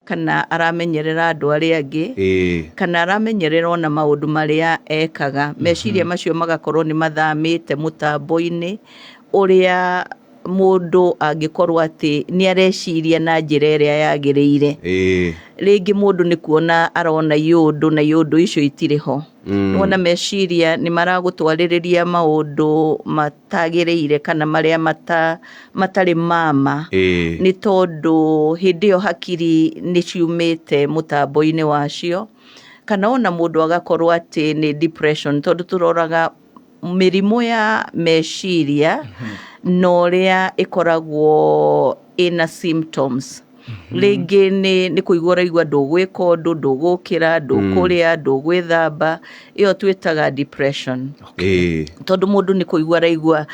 Kana aramenyerera andũ arĩa angĩ, kana aramenyerera ona maũndũ marĩa ekaga. Meciria macio magakorwo nĩ mathamĩte mũtambo-inĩ ũrĩa mũndũ angĩkorwo atĩ nĩ areciria na njĩra ĩrĩa yagĩrĩire. Rĩngĩ mũndũ nĩ kuona arona iũndũ na iũndũ icio itirĩ ho. Wona meciria nĩ maragũtwarĩrĩria maũndũ matagĩrĩire kana marĩa matarĩ mama, nĩ tondũ hĩndĩ ĩyo hakiri nĩ ciumĩte mũtambo-inĩ wacio. Kana ona mũndũ agakorwo atĩ nĩ depression, tondũ tũroraga mĩrimũ ya meciria na ũrĩa ĩkoragwo ĩna symptoms. Rĩngĩ nĩ kũigua ũraigua ndũgwĩka ũndũ, ndũgũkĩra, ndũkũrĩa, ndũgwĩthamba, ĩyo twĩtaga depression. Tondũ mũndũ nĩ kũigua araigua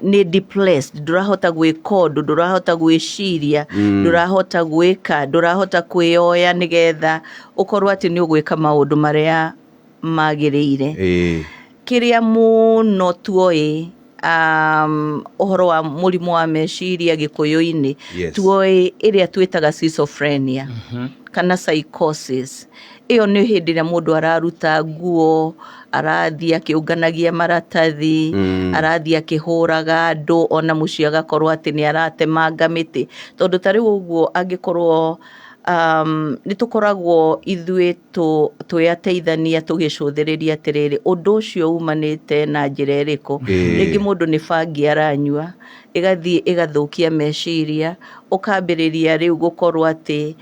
nĩ depressed, ndũrahota gwĩka ũndũ, ndũrahota gwĩciria, ndũrahota gwĩka, ndũrahota kwĩyoya nĩgetha ũkorwo atĩ nĩ ũgwĩka maũndũ marĩa magĩrĩire. Kĩrĩa mũno tuoĩ ũhoro wa mũrimũ wa meciria Gĩkũyũ-inĩ, tuoĩ ĩrĩa twĩtaga schizophrenia kana psychosis. Ĩyo nĩ hĩndĩ ĩrĩa mũndũ araruta nguo, arathiĩ akĩũnganagia maratathi, arathiĩ akĩhũraga andũ, ona mũciĩ agakorwo atĩ nĩ aratemanga mĩtĩ. Tondũ ta rĩu ũguo angĩkorwo nĩ tũkoragwo ithuĩ twĩ ateithania tũgĩcũthĩrĩria atĩrĩrĩ, ũndũ ũcio umanĩte na njĩra ĩrĩkũ. Rĩngĩ mũndũ nĩ bangi aranyua, ĩgathiĩ ĩgathũkia meciria, ũkambĩrĩria rĩu gũkorwo atĩ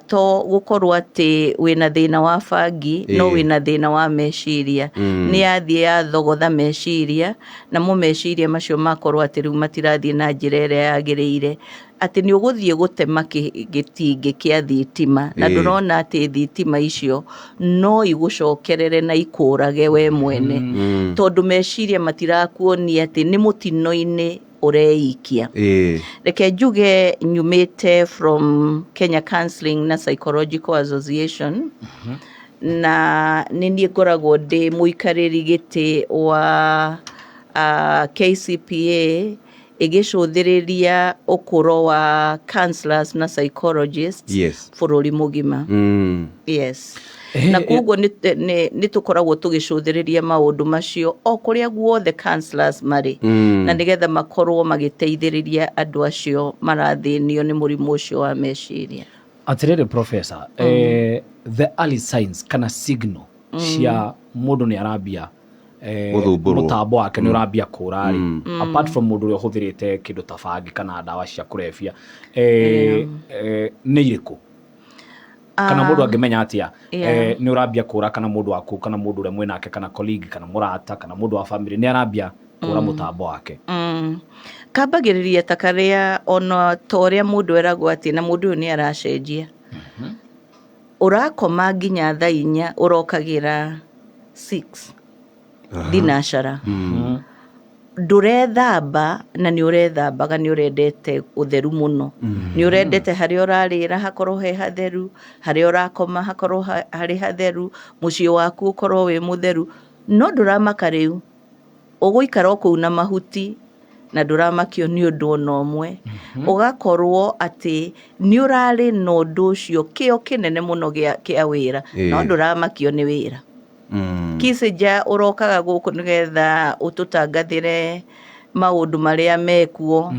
to gũkorwo atĩ wĩna thĩna wa bangi, no wĩna thĩna wa meciria. Nĩ yathiĩ yathogotha meciria, namo meciria macio makorwo atĩ rĩu matirathiĩ na njĩra ĩrĩa yagĩrĩire, atĩ nĩ ũgũthiĩ gũtema gĩtingĩ kĩa thitima, na ndũrona atĩ thitima icio no igũcokerere na ikũrage we mwene, tondũ meciria matirakuonia atĩ nĩ mũtino-inĩ ũreikia. Reke njuge nyumĩte from Kenya Counseling na Psychological Association, na nĩ niĩ ngoragwo ndĩ mũikarĩri gĩtĩ wa KCPA ĩgĩcũthĩrĩria ũkũro wa counselors na psychologists bũrũri mũgima. Yes. Na koguo nĩ tũkoragwo tũgĩcũthĩrĩria maũndũ macio o kũrĩa guothe counselors marĩ, na nĩgetha makorwo magĩteithĩrĩria andũ acio marathĩnio nĩ mũrimũ ũcio wa meciria. Atĩrĩrĩ professor, the early signs kana signal cia mũndũ nĩ arambia gũthumbũrwo. Mũtambo wake nĩ ũrambia kũra rĩ, apart from mũndũ ũrĩa ũhũthĩrĩte kĩndũ ta bangi kana ndawa cia kũrebia, nĩ irĩkũ, kana mũndũ angĩmenya atĩa nĩ ũrambia kũra, kana mũndũ waku, kana mũndũ ũrĩa mwĩnake, kana colleague, kana mũrata, kana mũndũ wa family nĩ arambia kũra mũtambo wake? Kambagĩrĩria ta karĩa ona ta ũrĩa mũndũ eragwo atĩ na mũndũ ũyũ nĩ aracenjia. Ũrakoma nginya thaa 4, ũrokagĩra 6 thinacara, ndũrethamba, na nĩ ũrethambaga, nĩ ũrendete ũtheru mũno, nĩ ũrendete harĩa ũrarĩra hakorwo he hatheru, harĩa ũrakoma hakorwo harĩ hatheru, mũciĩ waku ũkorwo wĩ mũtheru, no ndũramaka. Rĩu ũgũikara o kũu na mahuti na ndũramakio nĩ ũndũ ona ũmwe. Ũgakorwo atĩ nĩ ũrarĩ na ũndũ ũcio, kĩo kĩnene mũno kĩa wĩra, no ndũramakio nĩ wĩra. Kicinja ũrokaga gũkũ nĩgetha ũtũtangathĩre maũndũ marĩa mekuo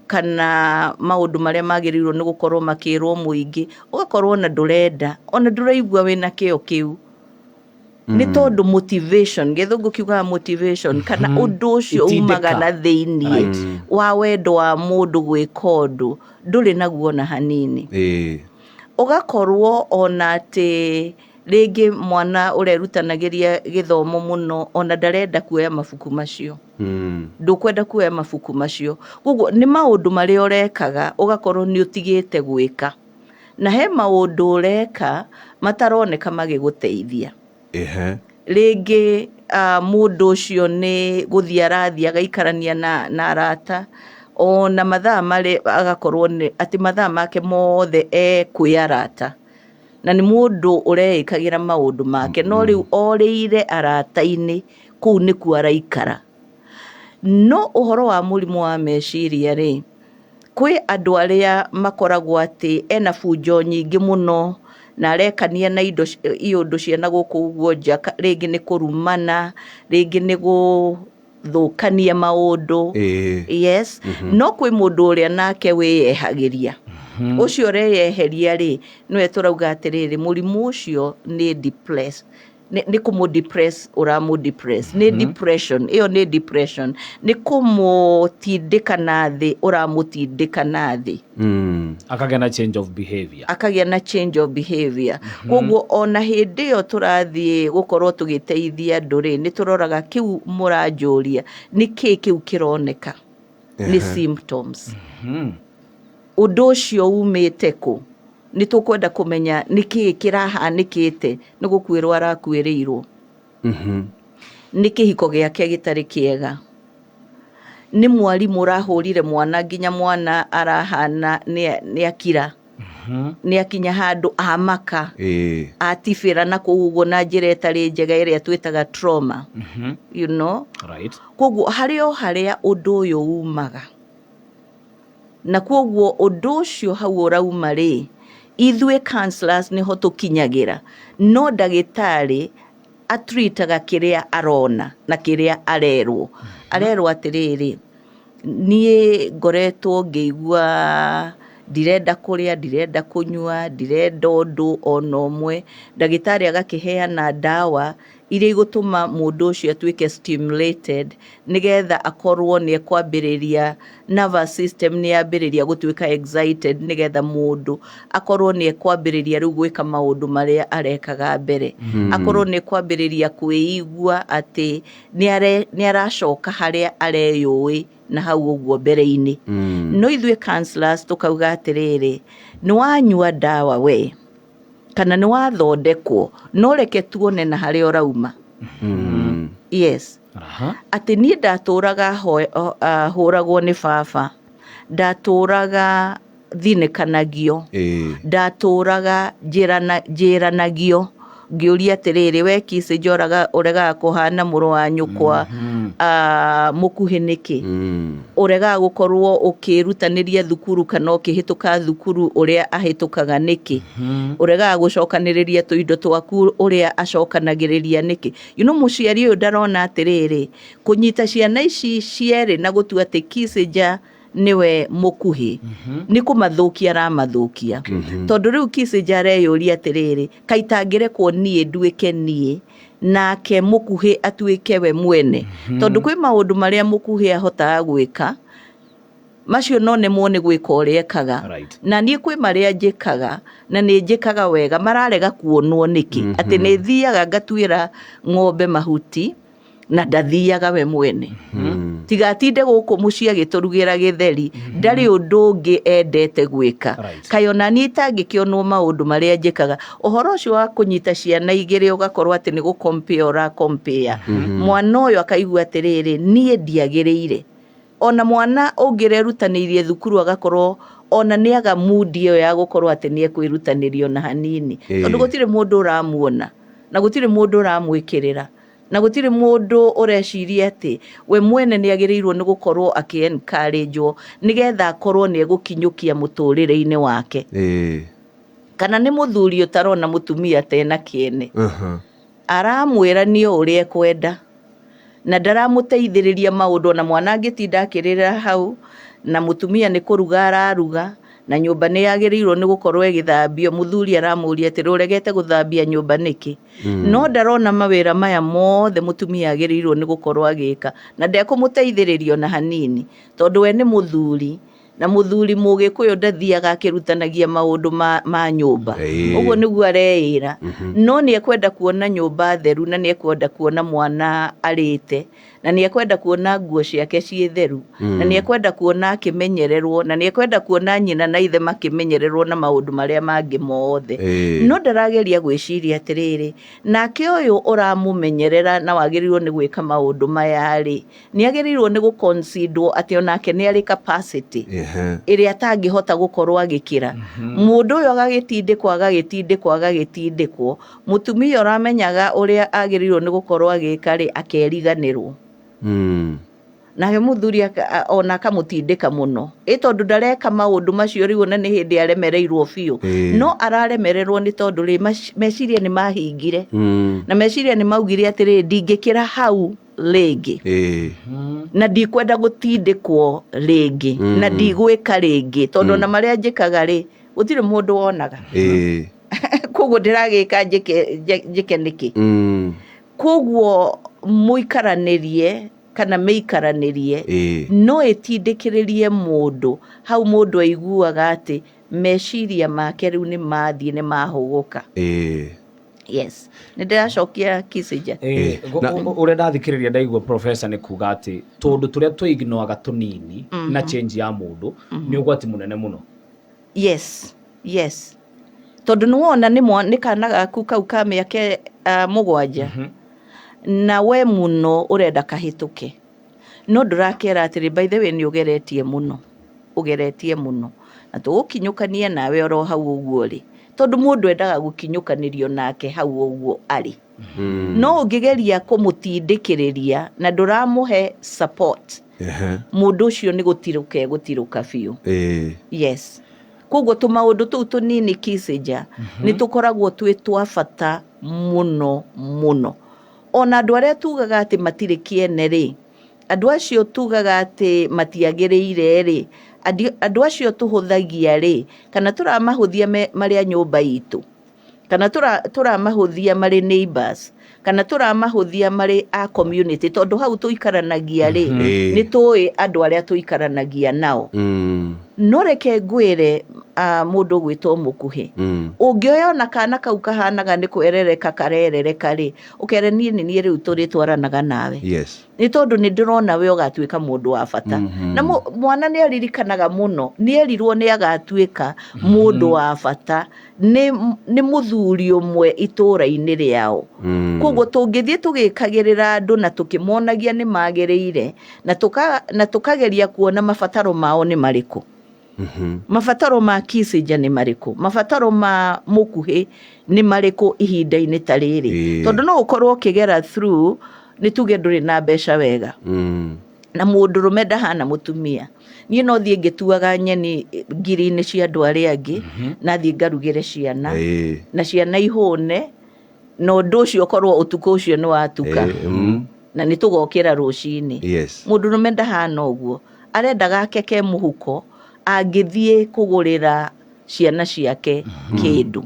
kana maũndũ marĩa magĩrĩirwo nĩ gũkorwo makĩrwo mũingĩ, ũgakorwo ona ndũrenda, ona ndũraigua wĩna kĩo kĩu, nĩ tondũ motivation, Gĩthũngũ kiugaga motivation, kana ũndũ ũcio Itindĩka. umaga na thĩiniĩ wa wendo wa mũndũ gwĩka ũndũ, ndũrĩ naguo ona hanini. Ũgakorwo ona atĩ rĩngĩ mwana ũrerutanagĩria gĩthomo mũno ona ndarenda kuoya mabuku macio. Ndũkwenda kuoya mabuku macio. Koguo nĩ maũndũ marĩa ũrekaga ũgakorwo nĩ ũtigĩte gwĩka, na he maũndũ ũreka mataroneka magĩgũteithia. Rĩngĩ mũndũ ũcio nĩ gũthiĩ arathiĩ agaikarania na arata, ona mathaa marĩ agakorwo nĩ atĩ mathaa make mothe e kwĩ arata, na nĩ mũndũ ũreĩkagĩra maũndũ make, no rĩu orĩire arata-inĩ, kũu nĩkuo araikara. No ũhoro wa mũrimũ wa meciria rĩ, Kwĩ andũ arĩa makoragwo atĩ ena bunjo nyingĩ mũno na arekania na indo iũndũ cia na gũkũ ũguo nja, rĩngĩ nĩ kũrumana, rĩngĩ nĩ gũthũkania maũndũ. Yes. No kwĩ mũndũ ũrĩa nake wĩyehagĩria. Ũcio ũreyeheria rĩ, nĩwe tũrauga atĩrĩrĩ, mũrimũ ũcio nĩ depress, nĩ kũmũ depress, ũramũ depress, nĩ depression, ĩyo nĩ depression, nĩ kũmũtindĩka na thĩ, ũramũtindĩka na thĩ. Akagĩa na change of behavior. Akagĩa na change of behavior. Koguo ona hĩndĩ ĩyo tũrathiĩ gũkorwo tũgĩteithia andũ rĩ, nĩ tũroraga kĩu mũranjũria nĩ kĩĩ kĩu kĩroneka nĩ symptoms. Ũndũ ũcio umĩte kũ? Nĩ tũkwenda kũmenya nĩ kĩĩ kĩrahanĩkĩte, nĩ gũkuĩrwo arakuĩrĩirwo, nĩ kĩhiko gĩake gĩtarĩ kĩega, nĩ mwarimũ ũrahũrire mwana nginya mwana arahana nĩ akira, nĩ akinya handũ amaka, atibĩra na kũu ũguo na njĩra ĩtarĩ njega ĩrĩa twĩtaga trauma, you know. Koguo harĩ o harĩa ũndũ ũyũ umaga, na koguo ũndũ ũcio hau ũrauma rĩ, ithuĩ counselors nĩho tũkinyagĩra, no ndagĩtarĩ atreataga kĩrĩa arona na kĩrĩa arerwo. Arerwo atĩrĩrĩ, niĩ ngoretwo ngĩigua ndirenda kũrĩa, ndirenda kũnyua, ndirenda ũndũ ona ũmwe. Ndagĩtarĩ agakĩheana ndawa iria igũtũma mũndũ ũcio atuĩke stimulated, nĩgetha akorwo nĩ ekwambĩrĩria nervous system nĩ yambĩrĩria gũtuĩka excited, nĩgetha mũndũ akorwo nĩ ekwambĩrĩria rĩu gwĩka maũndũ marĩa arekaga mbere, akorwo nĩ ekwambĩrĩria kwĩigua atĩ nĩ aracoka harĩa areyũĩ na hau ũguo mbere-inĩ. No ithuĩ counselors tũkauga atĩrĩrĩ, nĩ wanyua ndawa we kana nĩ wathondekwo, no reke tuone na harĩa ũrauma. Yes. Atĩ niĩ ndatũraga hũragwo nĩ baba, ndatũraga thinĩkanagio, ndatũraga njĩranagio ngĩũria atĩrĩrĩ, we Kisi njoraga ũregaga kũhana mũrũ wa nyũkwa mũkuhĩ nĩkĩ? Ũregaga gũkorwo ũkĩrutanĩria thukuru kana ũkĩhĩtũka thukuru ũrĩa ahĩtũkaga nĩkĩ? Ũregaga gũcokanĩrĩria tũindo twaku ũrĩa acokanagĩrĩria nĩkĩ? You know, mũciari ũyũ ndarona atĩrĩrĩ, kũnyita ciana ici cierĩ na gũtua atĩ Kissinger nĩwe mũkuhĩ, nĩ kũmathũkia aramathũkia, tondũ rĩu Kissinger areyũria atĩrĩrĩ, kaĩ itangĩrekwo niĩ nduĩke niĩ, nake mũkuhĩ atuĩke we mwene, tondũ kwĩ maũndũ marĩa mũkuhĩ ahotaga gwĩka, macio no nemwo nĩ gwĩka ũrĩa ekaga. Na niĩ kwĩ marĩa njĩkaga na nĩ njĩkaga wega, mararega kuonwo nĩkĩ? Atĩ nĩ thiaga ngatuĩra ng'ombe mahuti na ndathiaga we mwene, tigatinde gũkũ mũciĩ agĩtũrugĩra gĩtheri, ndarĩ ũndũ ũngĩ endete gwĩka. Kaĩ ona niĩ itangĩkĩonwo maũndũ marĩa njĩkaga? Ũhoro ũcio wa kũnyita ciana igĩrĩ ũgakorwo atĩ nĩ gũ-compare ũra-compare, mwana ũyũ akaigua atĩrĩrĩ, niĩ ndiagĩrĩire. Ona mwana ũngĩrerutanĩirie thukuru agakorwo ona nĩ aga mood ĩyo ya gũkorwo atĩ nĩ ekwĩrutanĩria ona hanini, tondũ gũtirĩ mũndũ ũramuona na gũtirĩ mũndũ ũramwĩkĩrĩra na gũtirĩ mũndũ ũreciria atĩ we mwene nĩ agĩrĩirwo nĩ gũkorwo akĩ encourage-wo nĩgetha akorwo nĩ egũkinyũkia mũtũrĩre-inĩ wake. Kana nĩ mũthuri ũtarona mũtumia tena kĩene, aramwĩra nĩ o ũrĩa ekwenda na ndaramũteithĩrĩria maũndũ, ona mwana angĩtinda akĩrĩra hau na mũtumia nĩ kũruga araruga na nyũmba nĩ yagĩrĩirwo nĩ gũkorwo ĩgĩthambio, mũthuri aramũria atĩrĩ, ũregete gũthambia nyũmba nĩkĩ? No ndarona mawĩra maya mothe mũtumia agĩrĩirwo nĩ gũkorwo agĩka na ndekũmũteithĩrĩria ona hanini, tondũ we nĩ mũthuri, na mũthuri mũgĩkũyũ ndathiaga akĩrutanagia maũndũ ma nyũmba. Ũguo nĩguo areĩra. No nĩ ekwenda kuona nyũmba theru, na nĩ ekwenda kuona mwana arĩte, na nĩ ekwenda kuona nguo ciake ciĩ theru, na nĩ ekwenda kuona akĩmenyererwo, na nĩ ekwenda kuona nyina na ithe makĩmenyererwo na maũndũ marĩa mangĩ mothe. No ndarageria gwĩciria atĩrĩrĩ, nake ũyũ ũramũmenyerera na wagĩrĩirwo nĩ gwĩka maũndũ maya rĩ, nĩ agĩrĩirwo nĩ gũ-consider atĩ onake nĩ arĩ capacity ĩrĩa atangĩhota gũkorwo agĩkĩra. Mũndũ ũyũ agagĩtindĩkwo, agagĩtindĩkwo, agagĩtindĩkwo, mũtumia ũramenyaga ũrĩa agĩrĩirwo nĩ gũkorwo agĩka rĩ, akeriganĩrwo. Nake mũthuri ona akamũtindĩka mũno, ĩ tondũ ndareka maũndũ macio rĩu, ona nĩ hĩndĩ aremereirwo biũ. No araremererwo nĩ tondũ rĩ, meciria nĩ mahingire, na meciria nĩ maugire atĩrĩrĩ, ndingĩkĩra hau rĩngĩ, na ndikwenda gũtindĩkwo rĩngĩ, na ndigwĩka rĩngĩ, tondũ ona marĩa njĩkaga rĩ, gũtirĩ mũndũ wonaga. Koguo ndĩragĩka njĩke nĩkĩ? Koguo mũikaranĩrie kana mĩikaranĩrie no ĩtindĩkĩrĩrie mũndũ hau, mũndũ aiguaga atĩ meciria make rĩu nĩ mathiĩ, nĩ mahũgũka. Yes, nĩ ndĩracokia Kisija. Ũrĩa ndathikĩrĩria ndaigua professor nĩ kuga atĩ tũndũ tũrĩa tũignoaga tũnini na change ya mũndũ nĩ ũgwati mũnene mũno. Yes, tondũ nĩ wona nĩ kana gaku kau ka mĩaka 7, na we mũno ũrenda kahĩtũke, no ndũrakera atĩrĩ, by the way, nĩ ũgeretie mũno, ũgeretie mũno, na tũgũkinyũkania nawe oro hau ũguo rĩ, tondũ mũndũ endaga gũkinyũkanĩrio nake hau ũguo arĩ. No ũngĩgeria kũmũtindĩkĩrĩria na ndũramũhe support, mũndũ ũcio nĩ gũtirũka egũtirũka biũ. Yes, koguo tũmaũndũ tũu tũnini, Kisija, nĩ tũkoragwo twĩ twa bata mũno mũno. Ona andũ arĩa tugaga atĩ matirĩ kĩene rĩ, andũ acio tugaga atĩ matiagĩrĩire rĩ, andũ acio tũhũthagia rĩ, kana tũramahũthia marĩ a nyũmba itũ, kana tũramahũthia marĩ neighbors, kana tũramahũthia marĩ a community, tondũ hau tũikaranagia rĩ, nĩ tũĩ andũ arĩa tũikaranagia nao. No reke ngwĩre, mũndũ ũgwĩtwo mũkuhĩ, ũngĩoya ona kana kau kahanaga nĩ kwerereka karerereka rĩ, ũkere niĩ nĩ niĩ rĩu tũrĩtwaranaga nawe, nĩ tondũ nĩ ndĩrona we ũgatuĩka mũndũ wa bata. Na mwana nĩ aririkanaga mũno nĩ erirwo nĩ agatuĩka mũndũ wa bata nĩ mũthuri ũmwe itũũra-inĩ rĩao. Koguo tũngĩthiĩ tũgĩkagĩrĩra andũ na tũkĩmonagia nĩ magĩrĩire, na tũkageria kuona mabataro mao nĩ marĩkũ, mabataro ma Kisija nĩ marĩkũ, mabataro ma mũkuhĩ nĩ marĩkũ ihinda-inĩ ta rĩrĩ, tondũ no ũkorwo ũkĩgera through, nĩ tuge ndũrĩ na mbeca wega, na mũndũrũme ndahana mũtumia. Niĩ no thiĩ ngĩtuaga nyeni ngiri-inĩ cia andũ arĩa angĩ, na thiĩ ngarugĩre ciana, na ciana ihũne, na ũndũ ũcio ũkorwo ũtukũ ũcio nĩ watuka, na nĩ tũgokĩra rũcinĩ. Mũndũrũme ndahana ũguo, arenda gake ke mũhuko angĩthiĩ kũgũrĩra ciana ciake kĩndũ.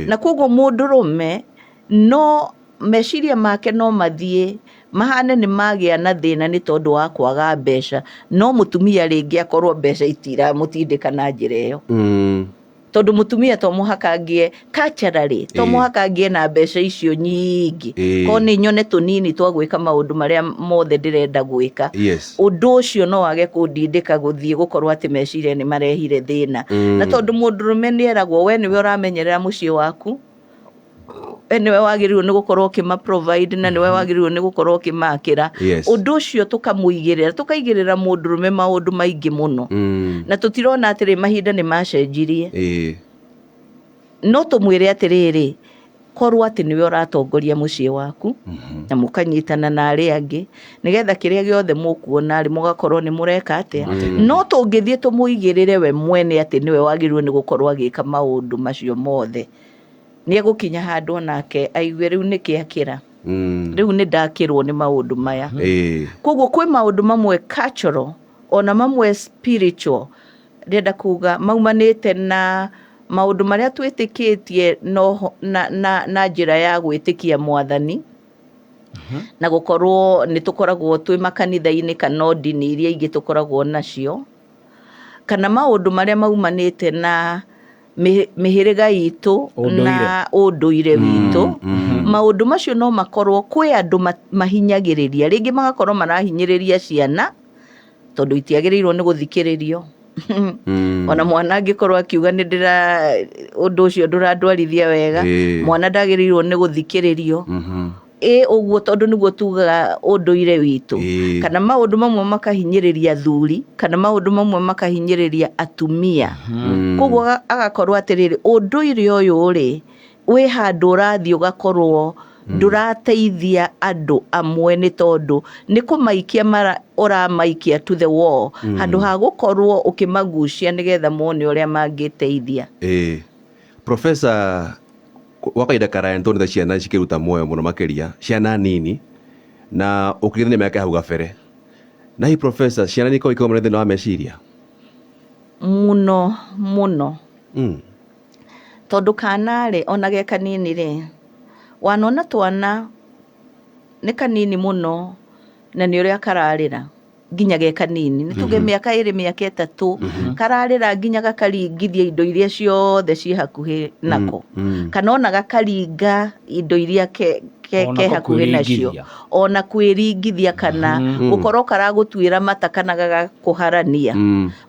Na koguo mũndũrũme no meciria make no mathiĩ mahane nĩ magĩa na thĩna nĩ tondũ wa kwaga mbeca, no mũtumia rĩngĩ akorwo mbeca itiramũtindĩka na njĩra ĩyo, tondũ mũtumia to mũhaka ngĩe culturally, to mũhaka ngĩe na mbeca icio nyingĩ, ko nĩ nyone tũnini twa gwĩka maũndũ marĩa mothe ndĩrenda gwĩka. Ũndũ ũcio no wage kũndindĩka gũthiĩ gũkorwo atĩ meciria nĩ marehire thĩna. Na tondũ mũndũrũme nĩ eragwo we nĩwe ũramenyerera mũciĩ waku, we nĩwe wagĩrĩirwo nĩ gũkorwo ũkĩma provide, na nĩwe wagĩrĩirwo nĩ gũkorwo ũkĩmakĩra, ũndũ ũcio tũkamũigĩrĩra, tũkaigĩrĩra mũndũrũme maũndũ maingĩ mũno, na tũtirona atĩrĩ mahinda nĩ macenjirie. No tũmwĩre atĩrĩrĩ, korwo atĩ nĩwe ũratongoria mũciĩ waku, na mũkanyitana na arĩa angĩ, nĩgetha kĩrĩa gĩothe mũkuona rĩ, mũgakorwo nĩ mũreka atĩa. No tũngĩthiĩ tũmũigĩrĩre we mwene atĩ nĩwe wagĩrĩirwo nĩ gũkorwo agĩka maũndũ macio mothe, nĩ egũkinya handũ onake aigue rĩu nĩkĩ akĩra, rĩu nĩ ndakĩrwo nĩ maũndũ maya. Koguo kwĩ maũndũ mamwe cultural, ona mamwe spiritual, ndĩrenda kuga maumanĩte na maũndũ marĩa twĩtĩkĩtie no, na njĩra ya gwĩtĩkia mwathani, na gũkorwo nĩ tũkoragwo twĩ makanitha-inĩ kana o ndini iria ingĩ tũkoragwo nacio, kana maũndũ marĩa maumanĩte na mĩhĩrĩga itũ na ũndũire witũ. Maũndũ macio no makorwo kwĩ andũ mahinyagĩrĩria, rĩngĩ magakorwo marahinyĩrĩria ciana tondũ itiagĩrĩirwo nĩ gũthikĩrĩrio. Ona mwana angĩkorwo akiuga nĩ ndĩra ũndũ ũcio ndũrandwarithia wega, mwana ndagĩrĩirwo nĩ gũthikĩrĩrio. Ĩ ũguo tondũ nĩguo tugaga ũndũire witũ. Kana maũndũ mamwe makahinyĩrĩria athuri, kana maũndũ mamwe makahinyĩrĩria atumia. Koguo agakorwo atĩrĩrĩ, ũndũire ũyũ rĩ, wĩ handũ ũrathiĩ ũgakorwo Ndũrateithia andũ amwe nĩ tondũ nĩ kũmaikia mara ũramaikia to the wall handũ ha gũkorwo ũkĩmagucia nĩgetha mone ũrĩa mangĩteithia. Ĩĩ Professor, gwa kahinda karaya nĩtuonete ciana cikĩruta muoyo mũno makĩria ciana nini na ũkĩringithania mĩaka ya hau gabere. Na hihi Professor, ciana nĩ ikoragwo ikĩgũmĩrwo nĩ thĩna wa meciria? Mũno mũno. Tondũ kana rĩ, ona ge kanini rĩ, wanona twana nĩ kanini mũno na nĩ ũrĩa kararĩra nginya ge kanini, nĩ tuge mĩaka 2, mĩaka 3, kararĩra nginya gakaringithia indo iria ciothe ciĩ hakuhĩ nako, kana ona gakaringa indo iria ke Ona ko hakuhĩ nacio. kwĩringithia. Ona kwĩringithia kana gũkorwo karagũtuĩra mata kana gagakũharania.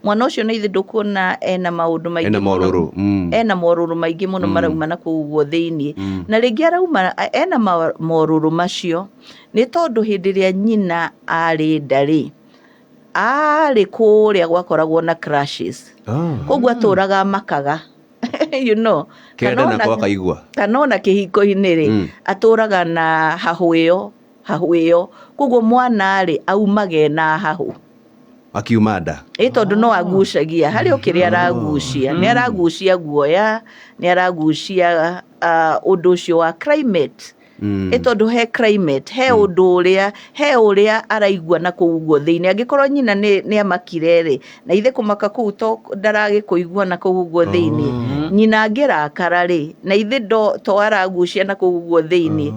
Mwana ũcio nĩ ithe ndũkuona ena maũndũ maingĩ Ena mũno. morũrũ. Ena morũrũ maingĩ mũno marauma na kũu ũguo thĩiniĩ. Na rĩngĩ arauma ena morũrũ macio nĩ tondũ hĩndĩ ĩrĩa nyina arĩ nda rĩ, arĩ kũrĩa gwakoragwo na crashes. Koguo atũraga makaga. You know, Kenda kana nako akaigua. Kana ona kĩhiko-inĩ rĩ, atũraga na hahũ ĩyo, hahũ ĩyo. Koguo mwana rĩ, aumaga ena hahũ. Akiuma nda. Ĩ tondũ no agucagia, harĩ o kĩrĩa aragucia. Nĩ aragucia guoya, nĩ aragucia ũndũ ũcio wa climate. Ĩ tondũ he climate, he ũndũ ũrĩa, he ũrĩa araigua na kũu ũguo thĩinĩ. Angĩkorwo nyina nĩ amakire rĩ, na ithe kũmaka kũu to ndaragĩkũigua na kũu ũguo thĩinĩ. Nyina angĩrakara rĩ, na ithe to aragucia na kũu ũguo thĩinĩ.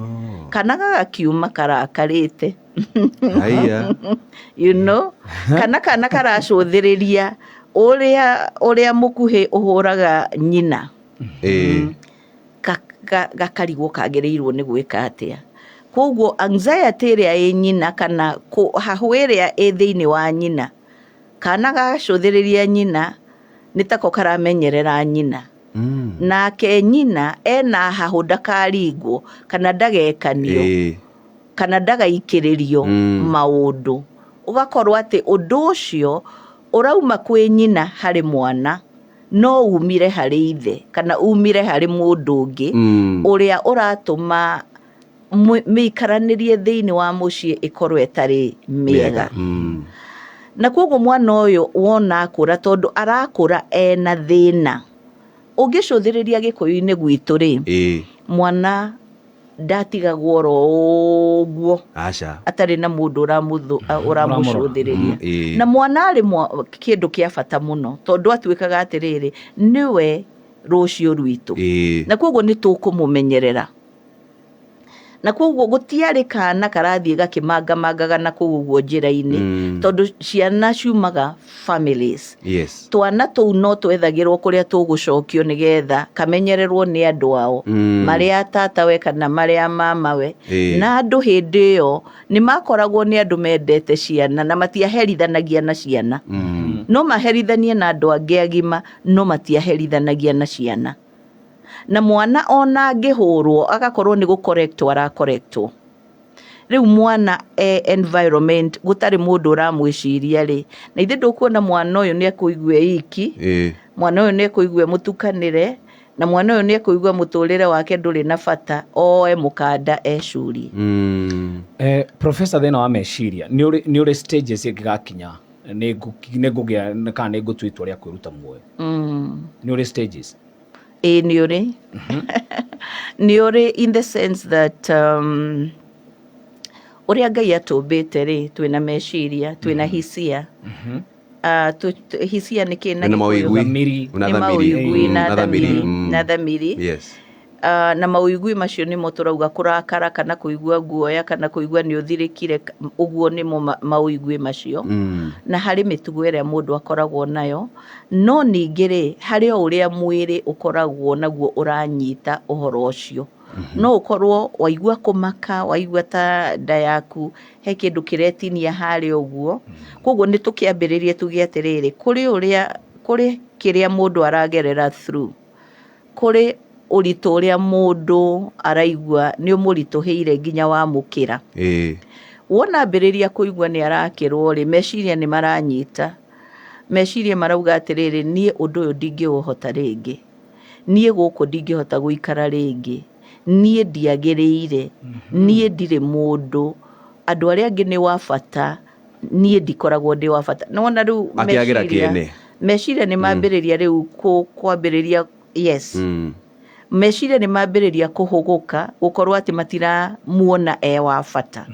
Kana gagakiuma karakarĩte. Haiya. You know? Kana kana karacũthĩrĩria ũrĩa mũkuhĩ ũhũraga nyina. Gakarigwo kagĩrĩirwo nĩ gwĩka atĩa. Koguo anxiety ĩrĩa ĩ nyina kana hahũ ĩrĩa ĩ thĩinĩ wa nyina, kana gacũthĩrĩria nyina nĩ tako karamenyerera nyina. Nake nyina ena hahũ ndakaringwo kana ndagekanio kana ndagaikĩrĩrio maũndũ. Ũgakorwo atĩ ũndũ ũcio ũrauma kwĩ nyina harĩ mwana, no umire harĩ ithe kana umire harĩ mũndũ ũngĩ ũrĩa ũratũma mĩikaranĩrie thĩinĩ wa mũciĩ ĩkorwo ĩtarĩ mĩega. Na koguo mwana ũyũ wona akũra, tondũ arakũra ena thĩna. Ũngĩcũthĩrĩria gĩkũyũ-inĩ gwitũ rĩ, mwana ndatigagwo oro ũguo. Aca. Atarĩ na mũndũ ũramũcũthĩrĩria. Na mwana arĩ kĩndũ kĩa bata mũno, tondũ atuĩkaga atĩrĩrĩ, nĩwe rũciũ rwitũ. Na koguo nĩ tũkũmũmenyerera. Na koguo gũtiarĩ kana karathiĩ gakĩmangamangaga na kũu ũguo njĩra-inĩ, tondũ ciana ciumaga families. Twana tũu no twethagĩrwo kũrĩa tũgũcokio nĩgetha kamenyererwo nĩ andũ ao, marĩa a tatawe kana marĩa a mamawe. Na andũ hĩndĩ ĩyo nĩ makoragwo nĩ andũ mendete ciana na matiaherithanagia na ciana. No maherithanie na andũ angĩ agima, no matiaherithanagia na ciana. Na mwana ona angĩhũrwo agakorwo nĩ gũkorektwo arakorektwo. Rĩu mwana e environment gũtarĩ mũndũ ũramwĩciria rĩ, na ithe ndũkuona mwana ũyũ nĩ ekũigua e iki, mwana ũyũ nĩ ekũigua mũtukanĩre, na mwana ũyũ nĩ ekũigua mũtũrĩre wake ndũrĩ na bata, oe mũkanda ecurie. Professor, thĩna wa meciria nĩ ũrĩ stages ĩngĩgakinya nĩ ngũgĩa kana nĩ ngũtua itua rĩa kwĩruta muoyo? Nĩ ũrĩ stages? Ĩĩ, nĩ ũrĩ. Nĩ ũrĩ in the sense that ũrĩa Ngai atũmbĩte rĩ, twĩna meciria, twĩna hisia. Hisia nĩ kĩ na Nĩ Gĩkũyũ? mawĩgwi. Thamiri. Na Nĩ thamiri. mawĩgwi na Na thamiri. thamiri. Na thamiri. Na mawĩgwi macio nĩmo tũrauga kũrakara kana kũigua guoya kana kũigua nĩ ũthirĩkire, ũguo nĩmo mawĩgwi macio. Na harĩ mĩtugo ĩrĩa mũndũ akoragwo nayo, no ningĩ rĩ, harĩ o ũrĩa mwĩrĩ ũkoragwo naguo ũranyita ũhoro ũcio. No ũkorwo waigua kũmaka, waigua ta nda yaku he kĩndũ kĩretinia harĩa ũguo. Koguo nĩ tũkĩambĩrĩrie tuge atĩrĩrĩ, kũrĩ kĩrĩa mũndũ aragerera through, kũrĩ ũritũ ũrĩa mũndũ araigua nĩ ũmũritũhĩire nginya wamũkĩra. Wona ambĩrĩria kũigua nĩ arakĩrwo rĩ, meciria nĩ maranyita. Meciria marauga atĩrĩrĩ, niĩ ũndũ ũyũ ndingĩũhota rĩngĩ. Niĩ gũkũ ndingĩhota gũikara rĩngĩ. Niĩ ndiagĩrĩire, niĩ ndirĩ mũndũ, andũ arĩa angĩ nĩ wa bata, niĩ ndikoragwo ndĩ wa bata. Nĩwona rĩu Akĩagĩra kĩene. Meciria nĩ mambĩrĩria rĩu kwambĩrĩria, yes. Meciria nĩ mambĩrĩria kũhũgũka, gũkorwo atĩ matiramuona e wa bata.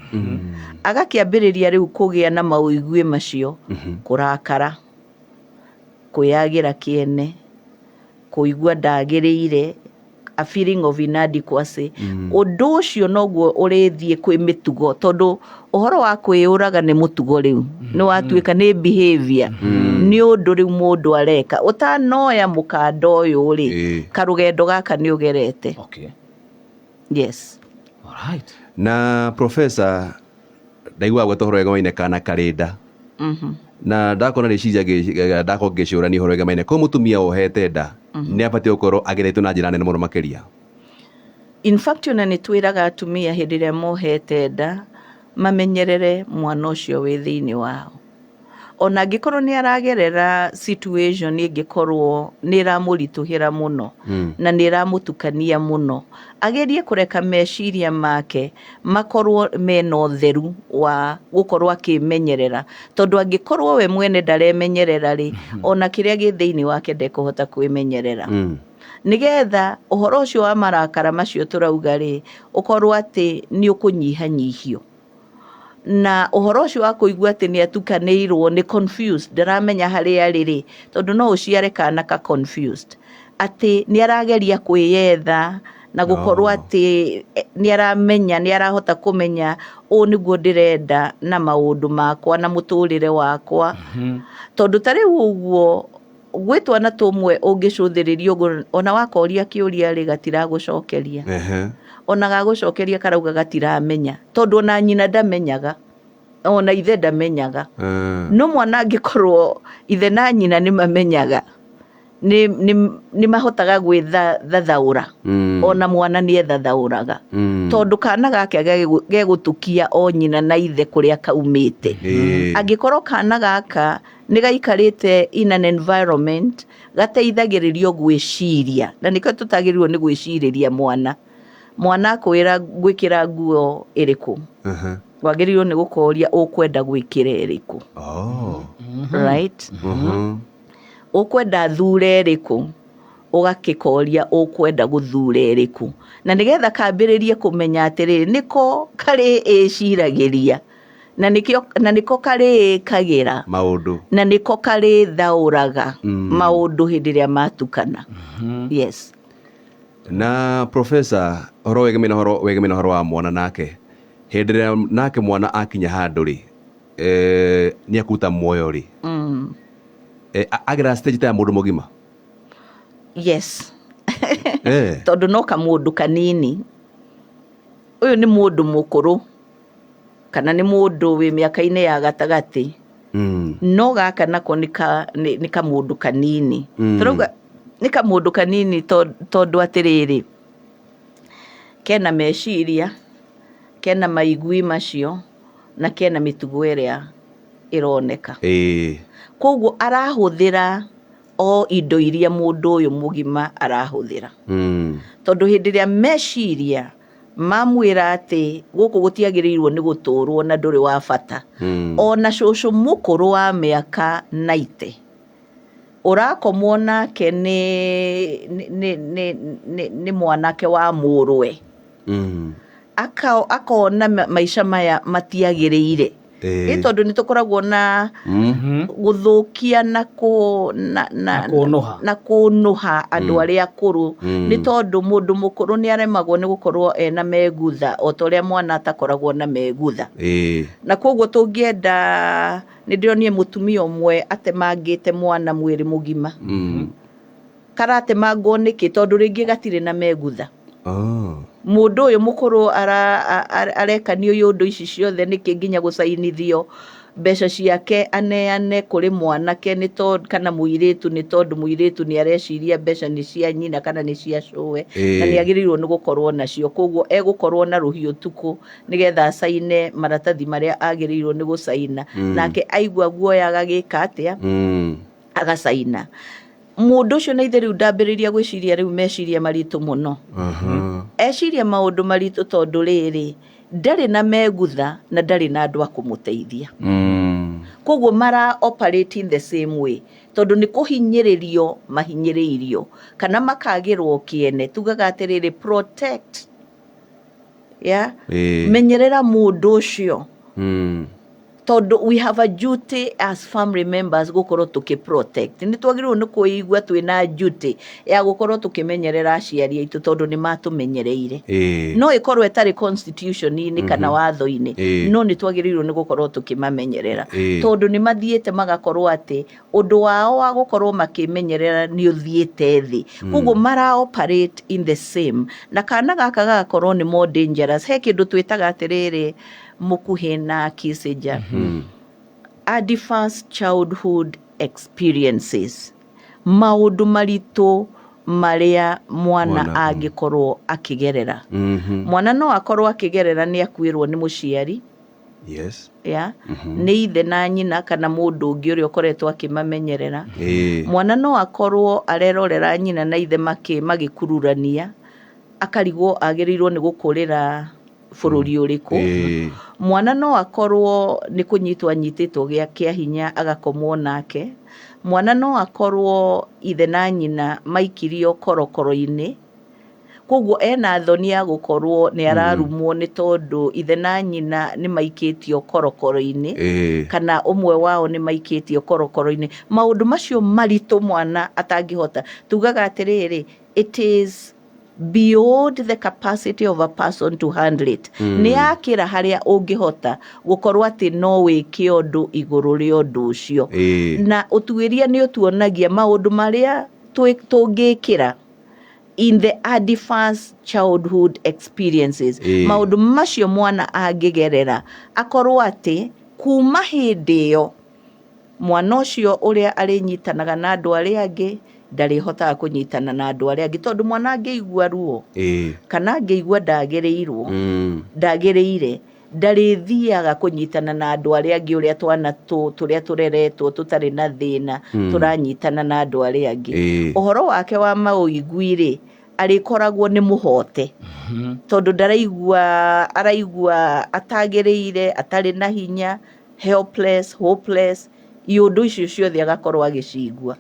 Agakĩambĩrĩria rĩu kũgĩa na maũigue macio, kũrakara, kwĩyagĩra kĩene, kũigua ndagĩrĩire, a feeling of inadequacy. Ũndũ ũcio noguo ũrĩthiĩ kwĩ mĩtugo, tondũ ũhoro wa kwĩyũraga nĩ mũtugo rĩu, nĩ watuĩka nĩ behavior, nĩ ũndũ rĩu mũndũ areka. Ũtanoya mũkanda ũyũ rĩ, karũgendo gaka nĩ ũgerete. Yes. All right. Na professor, ndaiguaga gweta ũhoro wegemaine kana karĩ nda, na ndakona rĩciria ndakorwo ngĩcũrania ũhoro wegemaine ko mũtumia wohete nda nĩ abatiĩ gũkorwo ageretio na njĩra nene mũno makĩria. In fact, ona nĩ twĩraga atumia hĩndĩ ĩrĩa mohete nda mamenyerere mwana ũcio wĩ thĩinĩ wao. Ona angĩkorwo nĩ aragerera situation ĩngĩkorwo nĩ ĩramũritũhĩra mũno na nĩ ĩramũtukania mũno, agerie kũreka meciria make makorwo mena ũtheru wa gũkorwo akĩmenyerera, tondũ angĩkorwo we mwene ndaremenyerera rĩ, ona kĩrĩa gĩ thĩinĩ wake ndekũhota kwĩmenyerera. Nĩgetha ũhoro ũcio wa marakara macio tũrauga rĩ, ũkorwo atĩ nĩ ũkũnyihanyihio. Na ũhoro ũcio wa kũigua atĩ nĩ atukanĩirwo, nĩ confused, ndaramenya harĩa arĩ rĩ, tondũ no ũciare kana ka confused, atĩ nĩ arageria kwĩyetha na gũkorwo atĩ nĩ aramenya, nĩ arahota kũmenya ũũ nĩguo ndĩrenda na maũndũ makwa na mũtũrĩre wakwa. Tondũ ta rĩu ũguo gwĩ twana tũmwe ũngĩcũthĩrĩria ũguo, ona wakoria kĩũria rĩ, gatiragũcokeria. Ona gagũcokeria karauga gatiramenya, tondũ ona nyina ndamenyaga, ona ithe ndamenyaga. No mwana angĩkorwo ithe na nyina nĩ mamenyaga, nĩ mahotaga gwĩthathaũra. Ona mwana nĩ ethathaũraga. Tondũ kana gake gegũtũkia o nyina na ithe kũrĩa kaumĩte. Angĩkorwo kana gaka nĩ gaikarĩte in an environment gateithagĩrĩrio gwĩciria, na nĩkĩo tũtagĩrĩirwo nĩ gwĩcirĩria mwana. Mwana akwĩra ngwĩkĩra nguo ĩrĩkũ, wagĩrĩirwo nĩ gũkoria ũkwenda gwĩkĩra ĩrĩkũ. Right? Ũkwenda thure ĩrĩkũ, ũgakĩkoria ũkwenda gũthure ĩrĩkũ, na nĩgetha kambĩrĩrie kũmenya atĩrĩrĩ, nĩko karĩ ĩciragĩria, na nĩkĩo, na nĩko karĩĩkagĩra maũndũ, na nĩko karĩthaũraga maũndũ hĩndĩ ĩrĩa matukana. Yes. Na professor, ũhoro wegemene ũhoro wa mwana nake, hĩndĩ ĩrĩa nake mwana akinya handũ rĩ, nĩ akuta muoyo rĩ, agera stage ta ya mũndũ mũgima? Yes. Tondũ no kamũndũ kanini. Ũyũ nĩ mũndũ mũkũrũ kana nĩ mũndũ wĩ mĩaka-inĩ ya gatagatĩ, no gaka nako nĩ kamũndũ kanini. Tũrauga nĩ kamũndũ kanini tondũ atĩrĩrĩ, kena meciria, kena maigui macio, na kena mĩtugo ĩrĩa ĩroneka. Koguo arahũthĩra o indo iria mũndũ ũyũ mũgima arahũthĩra. Tondũ hĩndĩ ĩrĩa meciria mamwĩra atĩ gũkũ gũtiagĩrĩirwo nĩ gũtũrwo na ndũrĩ wa bata, ona cũcũ mũkũrũ wa mĩaka 90 ũrakomwo nake nĩ mwanake wa mũrũwe, akona maica maya matiagĩrĩire. Ĩ tondũ nĩ tũkoragwo na gũthũkia na kũ na na Na kũnũha. Na kũnũha andũ arĩa akũrũ, nĩ tondũ mũndũ mũkũrũ nĩ aremagwo nĩ gũkorwo ena megutha o ta ũrĩa mwana atakoragwo na megutha. Na koguo tũngĩenda, nĩ ndĩronire mũtumia ũmwe atemangĩte mwana mwĩrĩ mũgima. Karatemangwo nĩkĩ? Tondũ rĩngĩ gatirĩ na megutha. Mũndũ ũyũ mũkũrũ arekanio ũndũ ici ciothe nĩkĩ, nginya gũcainithio mbeca ciake aneane kũrĩ mwanake nĩ tondũ, kana mũirĩtu, nĩ tondũ mũirĩtu nĩ areciria mbeca nĩ cia nyina kana nĩ cia cũwe, na nĩ agĩrĩirwo nĩ gũkorwo nacio. Koguo egũkorwo na rũhiũ ũtukũ nĩgetha acaine maratathi marĩa agĩrĩirwo nĩ gũcaina. Nake aigua guoya agagĩka atĩa? Agacaina. Mũndũ ũcio na ithe rĩu ndambĩrĩria gwĩciria rĩu meciria maritũ mũno. Eciria maũndũ maritũ tondũ rĩrĩ, ndarĩ na megutha na ndarĩ na andũ a kũmũteithia. Koguo mara operate in the same way tondũ nĩ kũhinyĩrĩrio mahinyĩrĩirio kana makagĩrwo kĩene. Tugaga atĩrĩrĩ, protect, yeah? Menyerera mũndũ ũcio tondũ we have a duty as family members gũkorwo tũkĩ protect. Nĩ twagĩrĩirwo nĩ kwĩigua twĩna duty ya gũkorwo tũkĩmenyerera aciari aitũ tondũ nĩ matũmenyereire. No ĩkorwo ĩtarĩ constitution-inĩ kana watho-inĩ, no nĩ twagĩrĩirwo nĩ gũkorwo tũkĩmamenyerera tondũ nĩ mathiĩte magakorwo atĩ ũndũ wao wa gũkorwo makĩmenyerera nĩ ũthiĩte thĩ. Koguo mara operate in the same, na kana gaka gagakorwo nĩ more dangerous. He kĩndũ twĩtaga atĩrĩrĩ, mũkuhĩ na Kissinger, adverse childhood experiences, maũndũ maritũ marĩa mwana Mwana, angĩkorwo akĩgerera. Mwana no akorwo akĩgerera nĩ akuĩrwo nĩ mũciari, ya nĩ ithe na nyina kana mũndũ ũngĩ ũrĩa ũkoretwo akĩmamenyerera. Mwana no akorwo arerorera nyina na ithe magĩkururania, akarigwo agĩrĩirwo nĩ gũkũrĩra bũrũri ũrĩkũ. Mwana no akorwo nĩ kũnyitwo anyitĩtwo gĩa kĩa hinya agakomwo nake. Mwana no akorwo ithe na nyina maikirio korokoro-inĩ, koguo ena thoni ya gũkorwo nĩ ararumwo nĩ tondũ ithe na nyina nĩ maikĩtio korokoro-inĩ, kana ũmwe wao nĩ maikĩtio korokoro-inĩ. Maũndũ macio maritũ mwana atangĩhota, tugaga atĩrĩrĩ, it is beyond the capacity of a person to handle it. Nĩ yakĩra harĩa ũngĩhota gũkorwo atĩ no wĩke ũndũ igũrũ rĩa ũndũ ũcio. Na ũtuĩria nĩ ũtuonagia maũndũ marĩa tũngĩkĩra in the adverse childhood experiences, maũndũ macio mwana angĩgerera akorwo atĩ kuma hĩndĩ ĩyo mwana ũcio ũrĩa arĩnyitanaga na andũ arĩa angĩ ndarĩhotaga kũnyitana na andũ arĩa angĩ, tondũ mwana angĩigua ruo kana angĩigua ndagĩrĩirwo, ndagĩrĩire, ndarĩthiaga kũnyitana na andũ arĩa angĩ ũrĩa twana tũrĩa tũreretwo tũtarĩ na thĩna tũranyitana na andũ arĩa angĩ. Ũhoro wake wa maũigui rĩ, arĩkoragwo nĩ mũhote tondũ ndaraigua, araigua atagĩrĩire, atarĩ na hinya, helpless, hopeless, iũndũ icio ciothe agakorwo agĩcigua.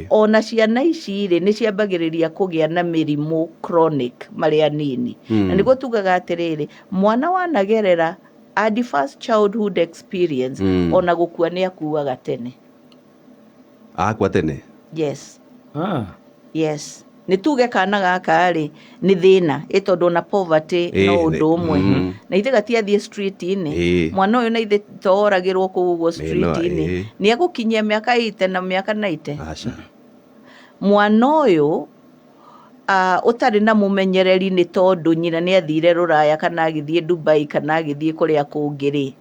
Ona ciana ici rĩ, nĩ ciambagĩrĩria kũgĩa na mĩrimũ chronic marĩ anini. Na nĩguo tugaga atĩrĩrĩ, mwana wanagerera adverse childhood experience, ona gũkua nĩ akuaga tene. Akua tene? Yes. Yes, nĩ tuge kana gaka rĩ nĩ thĩna ĩ, tondũ ona poverty no ũndũ ũmwe, na ithe gatiathiĩ street-inĩ. Mwana ũyũ na ithe tooragĩrwo kũu ũguo street-inĩ, nĩ egũkinyia mĩaka 80 na mĩaka 90? Aca. Mwana ũyũ ũtarĩ na mũmenyereri nĩ tondũ nyina nĩ athire rũraya kana agĩthiĩ Dubai kana agĩthiĩ kũrĩa kũngĩ rĩ,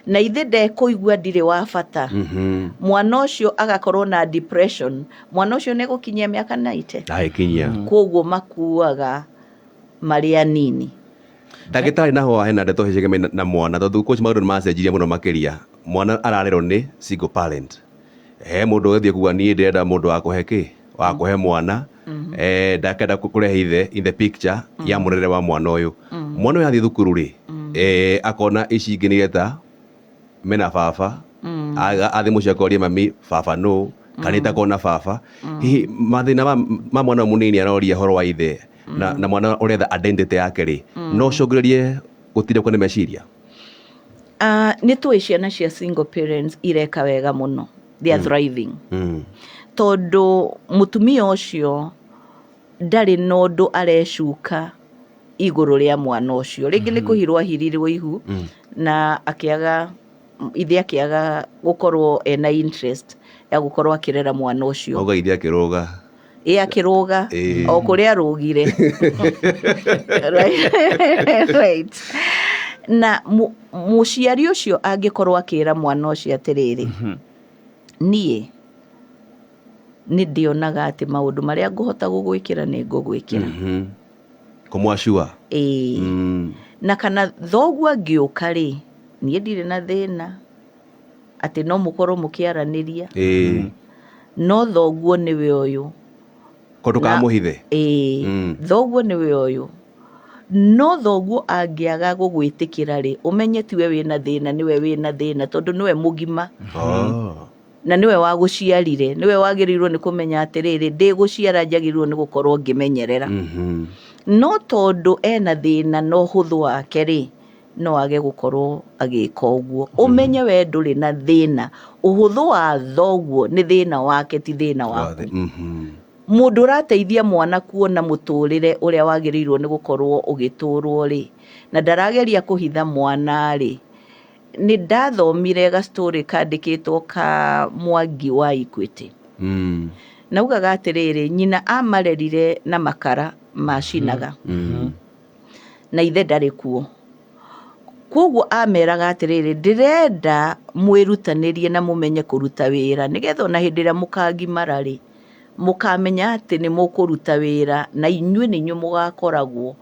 na ithe ndekũigua ndirĩ wa bata, mwana ũcio agakorwo na depression, mwana ũcio nĩ egũkinyia mĩaka 90? Ndagĩkinyia. Koguo makuaga marĩ anini. Ndagĩtarĩ, naho hena ndeto ciĩgemainie na mwana, tondũ thikũ ici maũndũ nĩ macenjirie mũno makĩria. Mwana ararerwo nĩ single parent, he mũndũ ũgĩthiĩ kuga niĩ ndĩrenda mũndũ wa kũhe kĩ wa kũhe mwana, ndakenda kũrehe ithe in the picture ya mũrere wa mwana ũyũ. Mwana ũyũ athiĩ thukuru rĩ, akona ici ingĩ nĩgetha mena baba. Athiĩ mũciĩ akoria mami, baba nũ, kana itakona baba. Hihi mathĩna ma mwana ũyũ mũnini aroria ũhoro wa ithe na mwana ũretha identity yake rĩ, no ũcũngĩrĩrie gũtindĩkwo nĩ meciria? Nĩ tũĩ ciana cia single parents ireka wega mũno, they are thriving, tondũ mũtumia ũcio ndarĩ na ũndũ arecuka igũrũ rĩa mwana ũcio. Rĩngĩ nĩ kũhirwo ahirirwo ihu na akĩaga ithe, akĩaga gũkorwo ena interest ya gũkorwo akĩrera mwana ũcio. Auga ithe akĩrũga. Ĩ, akĩrũga. O kũrĩa arũgire. Right. Na mũciari ũcio angĩkorwo akĩra mwana ũcio atĩrĩrĩ, niĩ nĩ ndĩonaga atĩ maũndũ marĩa ngũhota gũgwĩkĩra nĩ ngũgwĩkĩra. Kũmwacua. Ĩĩ. Na kana thoguo angĩũka rĩ, niĩ ndirĩ na thĩna atĩ no mũkorwo mũkĩaranĩria. No thoguo nĩwe ũyũ. Ko ndũkamũhithe. Ĩĩ, thoguo nĩwe ũyũ. No thoguo angĩaga gũgwĩtĩkĩra rĩ, ũmenye tiwe wĩna thĩna, nĩwe wĩna thĩna tondũ nĩwe mũgima. Oh. Na nĩwe wagũciarire, nĩwe wagĩrĩirwo nĩ kũmenya atĩrĩrĩ, ndĩgũciara njagĩrĩirwo nĩ gũkorwo ngĩmenyerera. No tondũ ena thĩna na ũhũthũ wake rĩ, no age gũkorwo agĩka ũguo. Ũmenye we ndũrĩ na thĩna, ũhũthũ wa thoguo nĩ thĩna wake ti thĩna waku. Mũndũ ũrateithia mwana kuona mũtũrĩre ũrĩa wagĩrĩirwo nĩ gũkorwo ũgĩtũrwo rĩ, na ndarageria kũhitha mwana rĩ, nĩ ndathomire ga story kandĩkĩtwo ka Mwangi wa Equity. Naugaga atĩrĩrĩ, nyina amarerire na makara macinaga. Na ithe ndarĩ kuo. Kwoguo ameraga atĩrĩrĩ, ndĩrenda mwĩrutanĩrie na mũmenye kũruta wĩra nĩgetha ona hĩndĩ ĩrĩa mũkagimara rĩ, mũkamenya atĩ nĩ mũkũruta wĩra na inyuĩ nĩ inyuĩ mũgakoragwo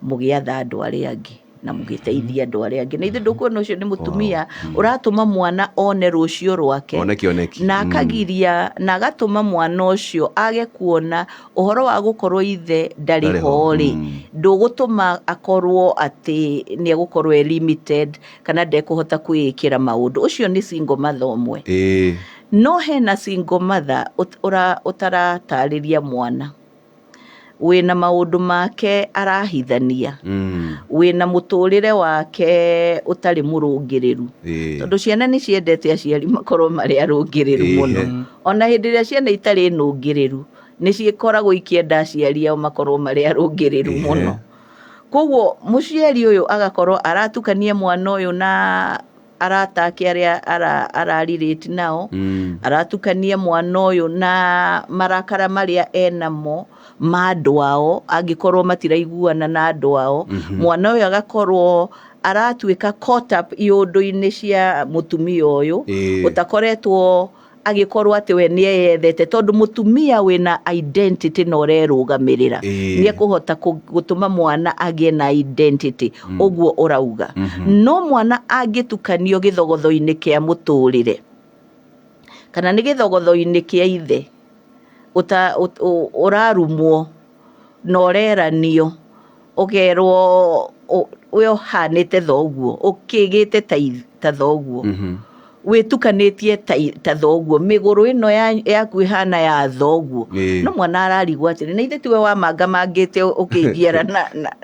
mũgĩatha andũ arĩa angĩ na mũgĩteithia andũ arĩa angĩ. Na ithe ndũkuona ũcio nĩ mũtumia ũratũma mwana one rũciũ rwake. One kĩoneki. Na akagiria, na agatũma mwana ũcio age kuona ũhoro wa gũkorwo ithe ndarĩ ho rĩ, ndũgũtũma akorwo atĩ nĩ egũkorwo e limited kana ndekũhota kwĩĩkĩra maũndũ. Ũcio nĩ single mother ũmwe. No hena single mother ũtaratarĩria mwana. Wĩna maũndũ make arahithania. Wĩna mũtũrĩre wake ũtarĩ mũrũngĩrĩru. Tondũ ciana nĩ ciendete aciari makorwo marĩ arũngĩrĩru mũno. Ona hĩndĩ ĩrĩa ciana itarĩ nũngĩrĩru, nĩ cikoragwo ikĩenda aciari ao makorwo marĩ arũngĩrĩru mũno. Koguo mũciari ũyũ agakorwo aratukania mwana ũyũ na arata ake arĩa ararelate nao, aratukania mwana ũyũ na marakara marĩa enamo ma andũ ao, angĩkorwo matiraiguana na andũ ao. Mwana ũyũ agakorwo aratuĩka caught up iũndũ-inĩ cia mũtumia ũyũ, ũtakoretwo agĩkorwo atĩ we nĩ eyethete, tondũ mũtumia wĩna identity na ũrerũgamĩrĩra nĩ ekũhota gũtũma mwana agĩe na identity, ũguo ũrauga. No mwana angĩtukanio gĩthogotho-inĩ kĩa mũtũrĩre kana nĩ gĩthogotho-inĩ kĩa ithe, ũrarumwo na ũreranio, ũkerwo we ũhanĩte thoguo, ũkĩgĩte ta thoguo, wĩtukanĩtie ta thoguo, mĩgũrũ ĩno yaku ĩhana ya thoguo. No mwana ararigwo atĩrĩ, na ithe tiwe wamangamangĩte ũkĩnjiara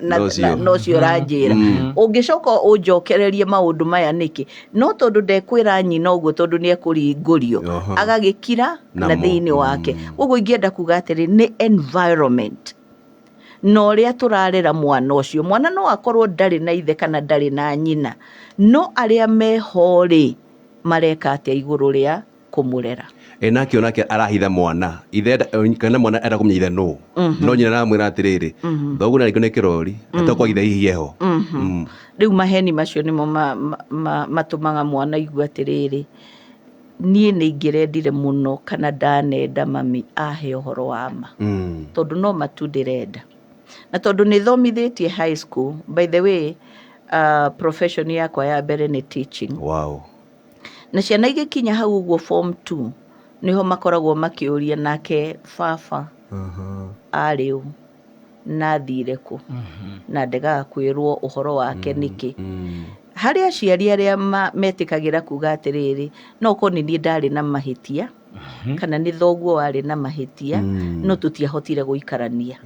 Na ũcio. na ũcio ũranjĩra. Ũngĩcoka ũnjokererie maũndũ maya nĩkĩ? No tondũ ndekwĩra nyina ũguo, tondũ nĩ ekũringũrio, agagĩkira na Namo. thĩinĩ wake. Ũguo ingĩenda kuga atĩrĩ, nĩ environment na ũrĩa tũrarera mwana ũcio. Mwana no akorwo ndarĩ na ithe kana ndarĩ na nyina, no arĩa meho rĩ, mareka atĩa igũrũ rĩa kũmũrera? Nake onake arahitha mwana ithe kana mwana enda kũmenya ithe nũ, no nyina aramwĩra atĩrĩrĩ, thoguo nĩarĩkio nĩ kĩrori, na ithe hihi eho. Rĩu maheni macio nĩmo matũmaga mwana aigue atĩrĩrĩ, niĩ nĩ ingĩrendire mũno kana ndanenda mami ahe ũhoro wa ma. Tondũ no matu ndĩrenda. Na tondũ nĩ thomithĩtie high school, by the way, profession yakwa ya mbere nĩ teaching. Na ciana igĩkinya hau ũguo form 2, nĩho makoragwo makĩũria nake baba arĩ ũ, na athire kũ, na ndegaga kwĩrwo ũhoro wake nĩkĩ. Harĩ aciari arĩa metĩkagĩra kuga atĩrĩrĩ, no korwo nĩ niĩ ndarĩ na mahĩtia, kana nĩ thoguo warĩ na mahĩtia, no tũtiahotire gũikarania.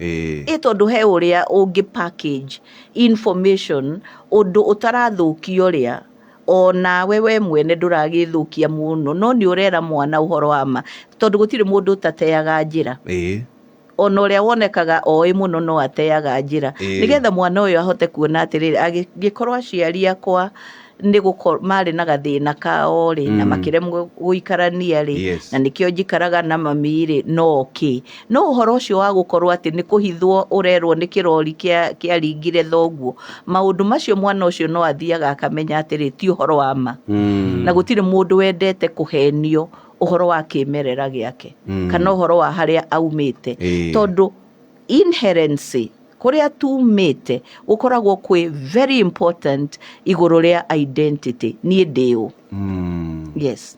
Ĩ tondũ he ũrĩa ũngĩ package information ũndũ ũtarathũkia ũrĩa onawe we mwene ndũragĩthũkia mũno, no nĩ ũrera mwana ũhoro wa ma, tondũ gũtirĩ mũndũ ũtateaga njĩra. Ona ũrĩa wonekaga oĩ mũno no ateaga njĩra. Nĩgetha mwana ũyũ ahote kuona atĩrĩrĩ, angĩkorwo aciari akwa nĩ marĩ na gathĩna kao rĩ, na makĩremwo gũikarania rĩ, na nĩkĩo njikaraga na mami rĩ, no kĩ. No ũhoro ũcio wa gũkorwo atĩ nĩ kũhithwo ũrerwo nĩ kĩrori kĩaringire thoguo, maũndũ macio mwana ũcio no athiaga akamenya atĩrĩ, ti ũhoro wa ma. Na gũtirĩ mũndũ wendete kũhenio ũhoro wa kĩmerera gĩake, kana ũhoro wa harĩa aumĩte. Tondũ inherency, kũrĩa tumĩte, gũkoragwo kwĩ very important igũrũ rĩa identity. Niĩ ndĩ ũ. Yes.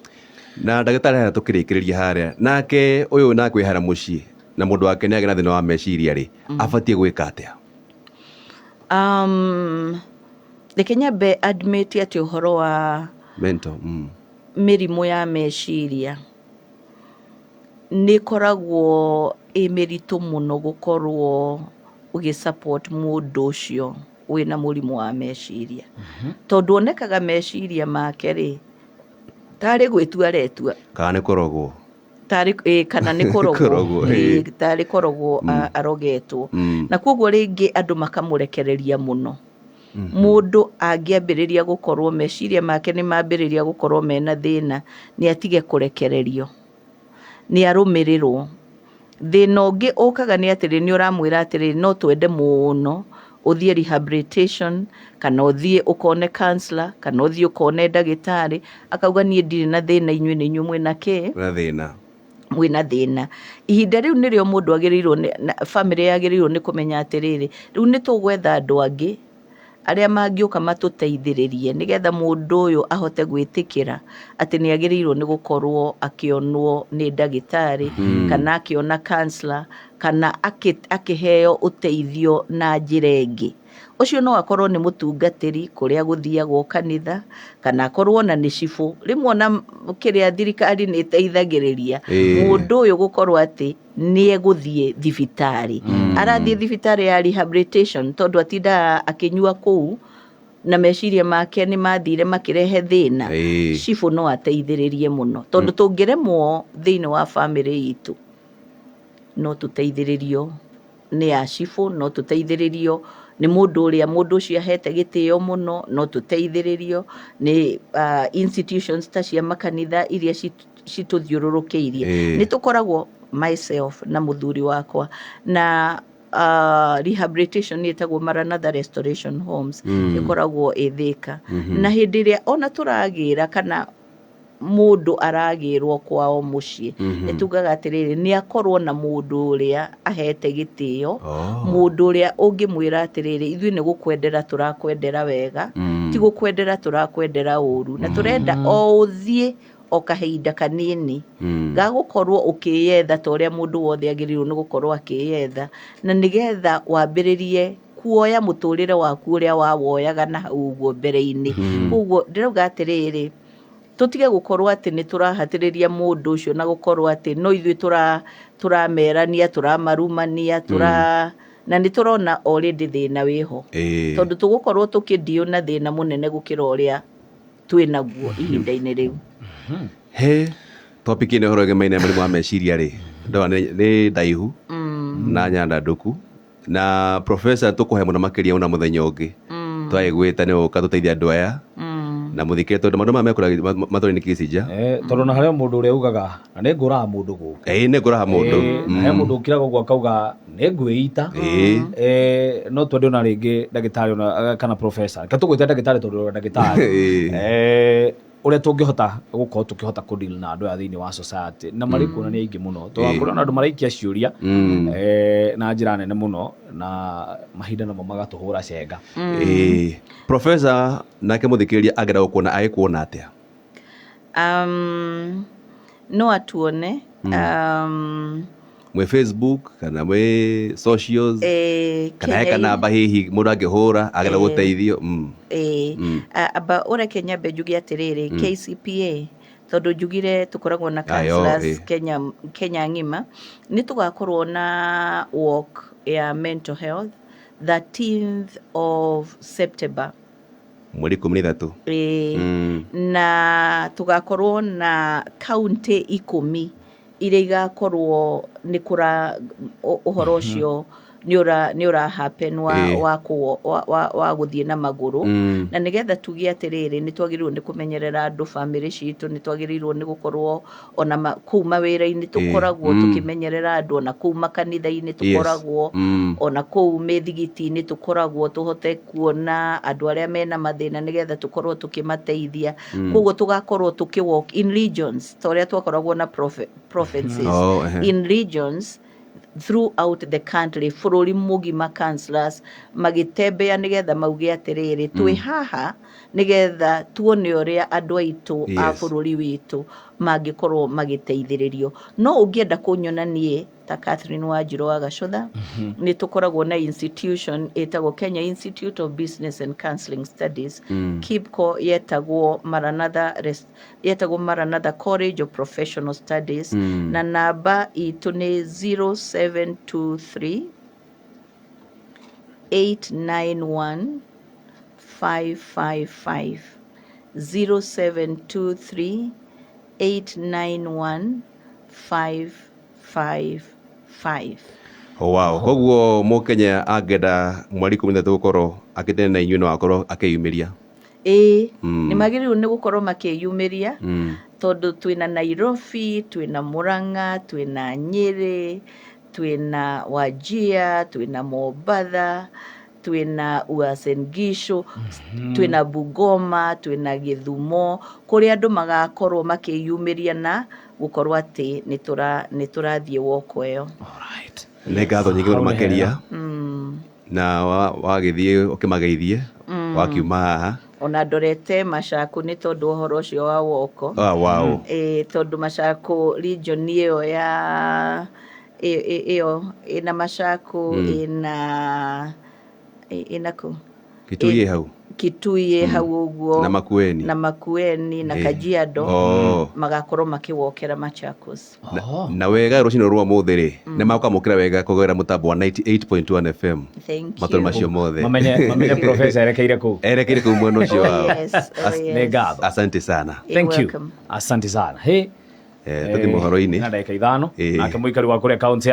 Na ndagĩtarĩ harĩa tũkĩrĩkĩrĩria harĩa, nake ũyũ nake wĩ harĩa mũciĩ na mũndũ wake nĩ agĩa na thĩna wa meciria rĩ, abatiĩ gwĩka atĩa? Reke nyambe admit atĩ ũhoro wa mental, mĩrimũ ya meciria nĩ ĩkoragwo ĩ mĩritũ mũno gũkorwo ũgĩ support mũndũ ũcio wĩna mũrimũ wa meciria. Tondũ onekaga meciria make rĩ, tarĩ gwĩtua aretua. Kana nĩ kũrogwo. Tarĩ, kana nĩ kũrogwo. Kũrogwo, Tarĩ kũrogwo arogetwo. Na koguo rĩngĩ andũ makamũrekereria mũno. Mũndũ angĩambĩrĩria gũkorwo meciria make nĩ mambĩrĩria gũkorwo mena thĩna, nĩ atige kũrekererio. Nĩ arũmĩrĩrwo. Thĩna ũngĩ ũkaga nĩ atĩrĩ, nĩ ũramwĩra atĩrĩ, no twende mũno ũthiĩ rehabilitation, kana ũthiĩ ũkone counselor, kana ũthiĩ ũkone ndagĩtarĩ, akauga niĩ ndirĩ na thĩna, inyuĩ nĩ inyuĩ mwĩna kĩ? Mwĩna thĩna. Mwĩna thĩna. Ihinda rĩu nĩrĩo mũndũ agĩrĩirwo nĩ, na bamĩrĩ yagĩrĩirwo nĩ kũmenya atĩrĩrĩ, rĩu nĩ tũgwetha andũ angĩ arĩa mangĩũka matũteithĩrĩrie nĩgetha mũndũ ũyũ ahote gwĩtĩkĩra atĩ nĩ agĩrĩirwo nĩ gũkorwo akĩonwo nĩ ndagĩtarĩ, kana akĩona counselor, kana akĩheo ũteithio na njĩra ĩngĩ. Ũcio no akorwo nĩ mũtungatĩri kũrĩa gũthiagwo kanitha, kana akorwo ona nĩ cibũ. Rĩmwe ona kĩrĩa thirikari nĩ ĩteithagĩrĩria mũndũ ũyũ gũkorwo atĩ nĩ egũthiĩ thibitarĩ. Arathiĩ thibitarĩ ya rehabilitation tondũ atindaga akĩnyua kũu na meciria make nĩ mathire makĩrehe thĩna. Cibũ no ateithĩrĩrie mũno tondũ tũngĩremwo thĩinĩ wa bamĩrĩ itũ no tũteithĩrĩrio nĩ a cibũ, no tũteithĩrĩrio nĩ mũndũ ũrĩa mũndũ ũcio ahete gĩtĩo mũno, no tũteithĩrĩrio nĩ institutions ta cia makanitha iria citũthiũrũrũkĩirie. Nĩ tũkoragwo myself na mũthuri wakwa na rehabilitation ĩtagwo Maranatha Restoration Homes, ĩkoragwo ĩ Thĩka. Na hĩndĩ ĩrĩa ona tũragĩra kana mũndũ aragĩrwo kwao mũciĩ, nĩ tugaga atĩrĩrĩ, nĩ akorwo na mũndũ ũrĩa ahete gĩtĩo, mũndũ ũrĩa ũngĩmwĩra atĩrĩrĩ, ithuĩ nĩ gũkwendera tũrakwendera wega, ti gũkwendera tũrakwendera ũru, na tũrenda o ũthiĩ o kahinda kanini ga gũkorwo ũkĩyetha ta ũrĩa mũndũ wothe agĩrĩirwo nĩ gũkorwo akĩyetha, na nĩgetha wambĩrĩrie kuoya mũtũrĩre waku ũrĩa wawoyaga na hau ũguo mbere-inĩ. Koguo ndĩrauga atĩrĩrĩ, tũtige gũkorwo atĩ nĩ tũrahatĩrĩria mũndũ ũcio na gũkorwo atĩ no ithuĩ tũramerania, tũramarumania, na nĩ tũrona already thĩna wĩho. Tondũ tũgũkorwo tũkĩndio na thĩna mũnene gũkĩra ũrĩa twĩ naguo ihinda-inĩ rĩu. He topic ĩno ũhoro ĩgemaine mũrimũ wa meciria rĩ, ndona nĩ ndaihu na nyandandũku, na professor tũkũhe mũno makĩria ona mũthenya ũngĩ. Twaigwĩta nĩ ũka tũteithie andũ aya na mũthikĩre tondũ maũndũ maya mekũra matũra-inĩ Kĩcinja. Tondũ na harĩ mũndũ ũrĩa ugaga na nĩ ngũraga mũndũ gũkũ. Nĩ ngũraga mũndũ. Na he mũndũ ũkiraga ũguo akauga nĩ ngwĩita. No twende ona rĩngĩ ndagĩtarĩ ona kana professor. Reke tũgwĩte ndagĩtarĩ tondũ ũrĩ ndagĩtarĩ. Ũrĩa tũngĩhota gũkorwo tũkĩhota kũ deal na andũ aya thĩinĩ wa society, na marĩ kuona nĩ aingĩ mũno. Tondũ kũrĩ ona andũ maraikia ciũria, na njĩra nene mũno, na mahinda namo magatũhũra cenga. Professor, nake mũthikĩrĩria angĩenda gũkuona agĩkuona atĩa? No atuone. Mwĩ Facebook kana mwĩ socials, kana he kanamba hihi mũndũ angĩhũra agĩenda gũteithio. Amba ũreke nyambe njuge atĩrĩrĩ, KCPA, tondũ njugire tũkoragwo na counselors Kenya ng'ima, nĩ tũgakorwo na walk ya mental health 13th of September. Mweri 13. Na tũgakorwo na county 10 iria igakorwo nĩ kũra ũhoro ũcio nĩ ũra happen wa gũthiĩ na magũrũ. Na nĩgetha tuge atĩrĩrĩ, nĩ twagĩrĩirwo nĩ kũmenyerera andũ bamĩrĩ citũ, nĩ twagĩrĩirwo nĩ gũkorwo ona kũu mawĩra-inĩ tũkoragwo tũkĩmenyerera andũ, ona kũu makanitha-inĩ tũkoragwo, ona kũu mĩthigiti-inĩ tũkoragwo, tũhote kuona andũ arĩa mena mathĩna nĩgetha tũkorwo tũkĩmateithia. Koguo tũgakorwo tũkĩ walk in regions ta ũrĩa twakoragwo na provinces. In regions throughout the country, bũrũri mũgima councillors magĩtembea nĩgetha mauge atĩrĩrĩ, twĩ haha nĩgetha tuone ũrĩa andũ aitũ a bũrũri witũ Mangĩkorwo magĩteithĩrĩrio. No ũngĩenda kũnyona niĩ ta Catherine Wanjirũ wa Gacũtha, nĩ tũkoragwo na institution ĩtagwo Kenya Institute of Business and Counseling Studies, KIBCO, yetagwo Maranatha, yetagwo Maranatha College of Professional Studies, na namba itũ nĩ 0723 891 555, 0723 891 555. Wow, koguo Mũkenya angĩenda mweri 13 gũkorwo akĩtene na inyuĩ, no akorwo akĩyumĩria? Ĩĩ, nĩ magĩrĩirwo nĩ gũkorwo makĩyumĩria, tondũ twĩna Nairobi, twĩna Murang'a, twĩna Nyĩrĩ, twĩna Wajir, twĩna Mombatha, twĩna Uasin Gishu, twĩna Bungoma, twĩna Gĩthumo, kũrĩa andũ magakorwo makĩyumĩria na gũkorwo atĩ nĩ tũrathiĩ woko ĩyo. Alright. Nĩ ngatho nyingĩ mũno Hau nĩ makĩria. hega. Na wagĩthiĩ ũkĩmageithie wakiuma haha. Ona ndorete Macaku nĩ tondũ ũhoro ũcio wa woko. Ah, wow. Ĩ, tondũ Macaku region ĩyo ya ĩyo ĩna Macaku, ĩna kũ? Kitui ĩ hau. Kitui ĩ hau ũguo. Na Makueni. Na Makueni na Kajiado. Magakorwo makĩwokera Machakos. Na wega rũcinĩ rwa mũthĩ rĩ, nĩ makwamũkĩra wega kũgerera mũtambo wa 98.1 FM. Thank Matũra you. macio mothe. Mamenye professor erekeire kũu. Erekeire kũu mwena ũcio Oh, wao. yes. Oh, yes. Nĩ ngatho. Asante sana. You're Thank you. welcome. Asante sana. Hey. Tũthiĩ mohoro-inĩ. Na ndagĩka 5. Nake mũikari wa kũrĩa kaunti ya